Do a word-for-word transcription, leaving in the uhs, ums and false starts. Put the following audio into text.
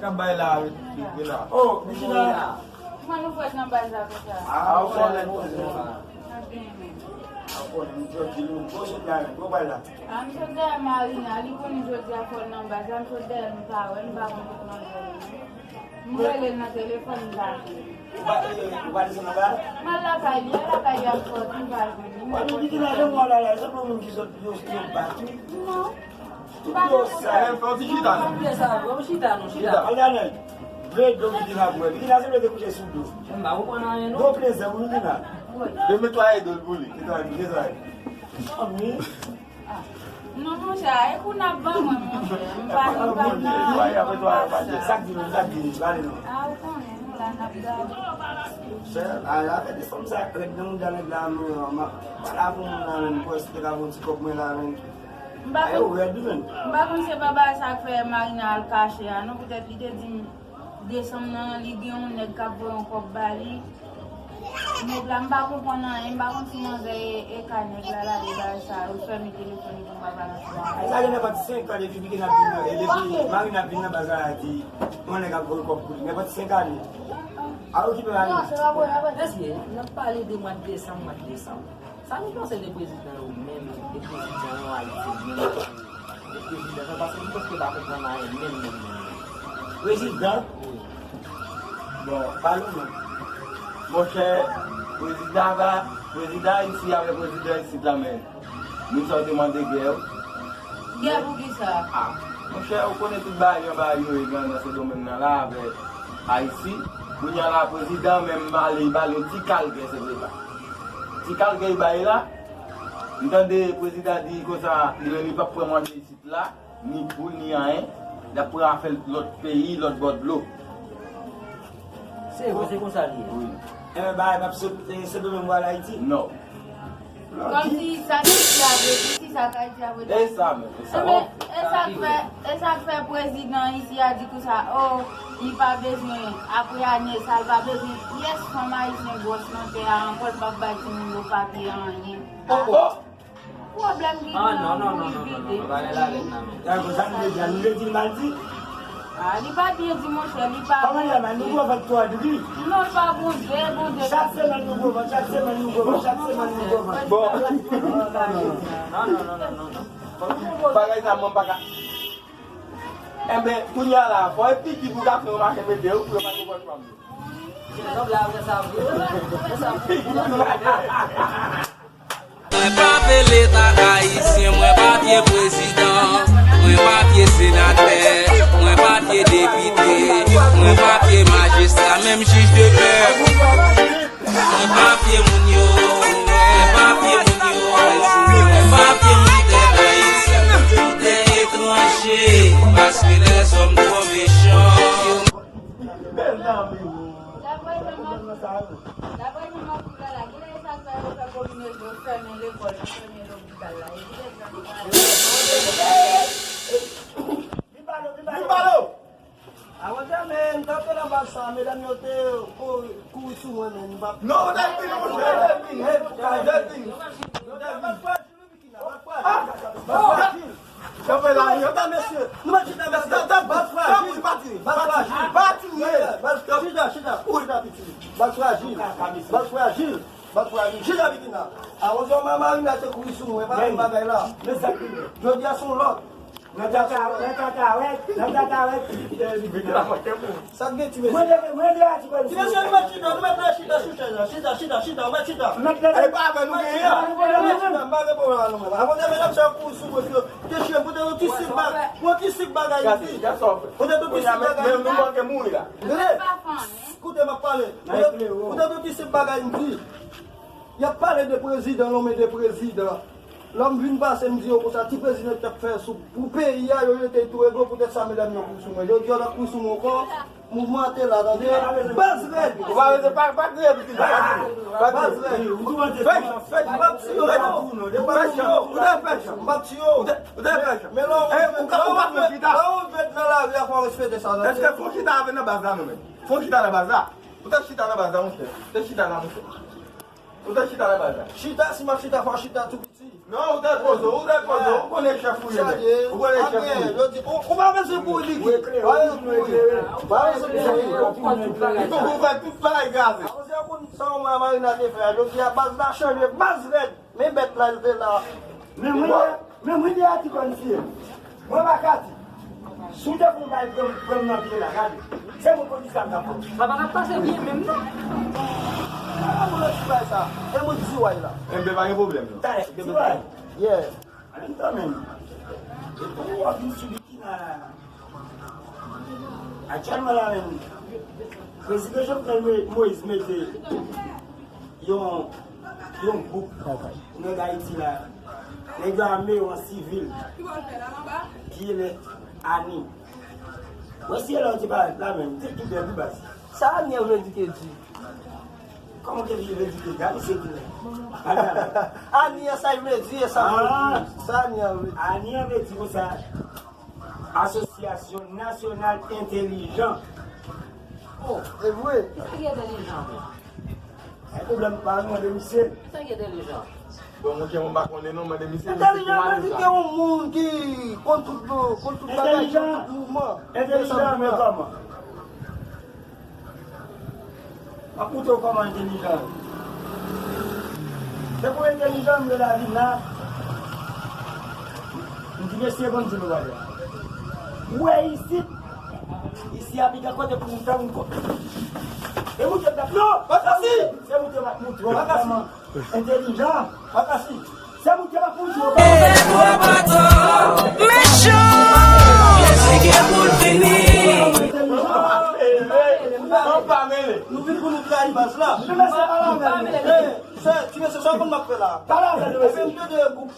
K ap bay la, wi, wi, wi la. Oh, Michina. Kòman nou fè nan baz la konsa? Ah, ou konnen, ou konnen. Ak gen men. Ah, ou konnen, nou jodi, nou gwo sot la, gwo bay la. Ah, m sot dèyè Marina, li konnen jodi a fò l nan baz la, m sot dèyè l, m pa wè l, m pa konn kot manzè ye. M rele l nan telefòn, m pa jwenn li. Ou pa, ou pa desann anba? M al lakay li, e lakay li ap sòti, m pa jwenn li. Wè, men Michina, jan m wè w la, la, se pou moun ki sot yo, yo bat, wi. Non. Tout yo sa. Eh, fè yon ti chita, non. Fè sa, fè yon chita, non, chita. Chita. Al la, nèg. Vle do Michina pou wè. Michina se vle te kouche sou do. M pa konprann anyen, non. Do plen zèb, Michina. Wi. Yo netwaye do l pou li. Netwaye, netwaye. Anmwe. Ah. Non, monchè, e kou n ap ban mwen, monchè. M pa, m pa nan. Netwaye, netwaye, netwaye. Sa k di nou, sa k di nou, pale nou. Ah, ou konnen, nou la, n ap gade. Monchè, la, la, fè desann sa, rèd nan mouda nèg la, men, m ap pale avè moun la, men, m kwè si te ka fè yon ti kòb mwen la, men. M pa konn, m pa konn se pa bagay sa k fè Marina al kache a non, poutèt li te di m desanm nan li gen yon nèg k ap voye yon kòb ba li. Nèg la, m pa konprann anyen, m pa konn si manzè e, e ka nèg la lage bagay sa yo, fèmen telefòn li pou m pa pale ansanm avè l. Sa gen nenpòt senk an depi Michina ap vin nan, e depi Marina ap vin nan baz la, di yon nèg ap voye kòb pou li, nenpòt senk ane. A okipe Marina. Mesye, n ap pale de mwa desanm, mwa desanm. Sa nou panse de prezidan yo menm, de prezidan yo Ayiti menm? De prezidan sa, paske m prèske pa konprann anyen menm, menm, menm, menm. Prezidan? Wi. Bon, pale w menm. Monchè, prezidan sa, prezidan Ayiti avèk prezidan isit la, men nou sa w te mande gè yo. Gè pou kisa? Ah, monchè, ou konnen tout bagay yo, bagay yo ye nan, nan Sendomeng nan la, avèk Ayiti. Kounye a la, prezidan menm ale, li ba l yon ti kalgè, se vre pa. Ti kalgè li ba l la, m tande prezidan di konsa, li menm li p ap pran manje isit la, ni poul, ni anyen. L ap pran afè lòt peyi, lòt bò dlo. Se vre, se konsa li ye. Wi. Enben, bagay p ap sot, eh, Sendomeng pou al Ayiti? Non. Kòmsi sa k Ayiti a vle di, si sa k Ayiti a vle di. E sa menm, e sa. Enben, e sa k fè, e sa k fè prezidan isi a di konsa, oh, li pa bezwen, apre ane sa, li pa bezwen pyès fanm ayisyen gwòs nan tè a ankò, li p ap bay timoun yo papye anyen. Oh, oh. Pwoblèm ki gen nan moun vide. Bagay la red nan men. Sa konsa nou vle di, nou vle di l mal di? Ah, li pa byen di, monchè, li pa Kòman li a mal? Nou gwo vant twò dri. Non, li pa Bondye, Bondye. Chak semèn nou gwo vant, chak semèn nou gwo vant, chak semèn nou gwo vant. Bon. Non, non, non, non, non, non. Bagay sa mwen pa ka. Enben, kounye a la, fò e piki pou gason yo mache mete yo, pou yo pa konprann fanm yo. Nòb la vre sa vre. Vre sa vre. Mwen pa vle Leta ayisyen, mwen pa vle prezidan, mwen pa vle senatè, mwen pa vle depite, mwen pa vle majistra, menm jij de pè. Mwen pa vle moun yo, mwen pa vle moun yo, mwen pa vle moun tèt ayisyen, tout est étranger, parce que les hommes trop méchants. Mezanmi, daprè jan m ap, daprè jan m ap viv la la, kilè sa k fè yo fè kombinezon fèmen lekòl, fèmen lopital la? E kilè sa nou pale? Vin pale w, vin pale w. Vin pale w. Avanjè, men, m t antre nan baz sa, medam yo te kou-, kouri sou mwen, men, m p ap. Non, ou te vini, monchè, ou te vini. Ou te vini. Ou te vini. Baz frajil. Chita, mesye. Nou mèt chita, mesye. Baz frajil. Baz frajil. Chita, chita. Chita, piti. Baz frajil. Baz frajil. Baz frajil. Chita, Bikina. Avan yon manman Marina te kouri sou mwen, pa menm bagay la. Jodi a se yon lòt. Nan tatawèt, nan tatawèt, nan tatawèt. Sa k gen ti mesye? Mwen de, mwen de a ti kòn. Ti mesye, nou mèt chita, nou mèt chita sou chèz la. Chita, chita, chita, nou mèt chita. E pa avè nou genyen. Nou mèt chita, m pa gen pwoblèm ak nou menm. Avan de medam sa yo kouri sou mwen, yo te chire m, poutèt yon ti senp bagay, yon ti senp bagay m di. Poutèt yon ti senp bagay m di. Kounye a, men, men nou manke mouri la. Tande, koute m ap pale. Poutèt yon ti senp bagay m di. Y ap pale de prezidan, lonmen de prezidan. Lè m vin pase, m di yo konsa, ti prezidan ki t ap fè sou pou peyi a, yo jete l tou egò, poutèt sa medam yo kouri sou mwen. Jodi a, y ap kouri sou mwen ankò, mouvman an te la, tande. Baz rèd. Ou pa rete, pa, pa kriye, pitit. Baz rèd. Fè jan, fè jan. M p ap tiye w non. M p ap tiye w. M p ap tiye w. Ou te, ou te fè jan. Men lè w, ou ka, ou pa fè chita. Lè w ret nan lari a, fò w respekte sa, tande. Èske fò chita avè nan baz la, non, men? Fò chita nan baz la. Ou te chita nan baz la, monchè. Ou te chita la, monchè. Ou te chita la baz la. Chita, si m ap chita, fò chita tou piti. Non, ou te poze, ou te poze, ou konnen chèf ou ye. Ou konnen chèf ou ye. Yo di, ou, ou pa bezwen kouri, Liki. Pa bezwen kouri. Pa bezwen kouri. Ou fè tout bagay kraze. Akoz yo konn sa w mwen Marina te fè a, yo di a baz la chanje, baz rèd. Men bèt la, l te la. Men mwen, men mwen de a ti kòn siye. Mwen pa ka di. Si w te fè yon bagay pran m, pran m nan pye la, gade. Se mwen polis la m t ap pran. Sa pa t ap pase byen menm non. Ala pou lòt ti bagay sa. E mwen di w la. Enben pa gen pwoblèm non. Talè, ti bagay. Yeah. An menm tan menm. E pou w ap vin sibi ki la. Aktyèlman la menm, prezidan Jovenel Mo- Moïse mete yon, yon gwoup nèg Ayiti la, nèg yo ame yo an sivil, ki rele Ani. Wè si e la yo te parèt la menm, te tou bèl wi baz. Sa Ani an vle di ke di? Kòman ke li vle di ke gade se ki la? Ani an sa li vle di, e sa vle di. Sa Ani an vle di. Ani an vle di konsa. Asosyasyon Nasyonal Entèlijan. Oh, e vre. Kisa ki entèlijan vre? Ay pwoblèm pa nou de misye. Kisa ki entèlijan? Bon, mwen ke mwen pa konnen non, mwen de misye. Entèlijan vle di ke yon moun ki konn tout, konn tout bagay, konn tout mouvman. Entèlijan men kòman? M ap montre w kòman entèlijan ye. Se pou entèlijan m rele Avina. M di mesye konn di nou bagay. Ou wè isit, isi a piga kote pou m fè moun kote. E moun ki t ap non, pa kasi. Se moun ki t ap montre w kòman entèlijan. Pa kasi. Se moun ki t ap montre w kòman. Mechan. Mwen pa mele. Nou vin pou nou trayi baz la. Ti mesye, sa w konn m ap fè la? Pale avè l, mesye. Ebyen, m tande gwoup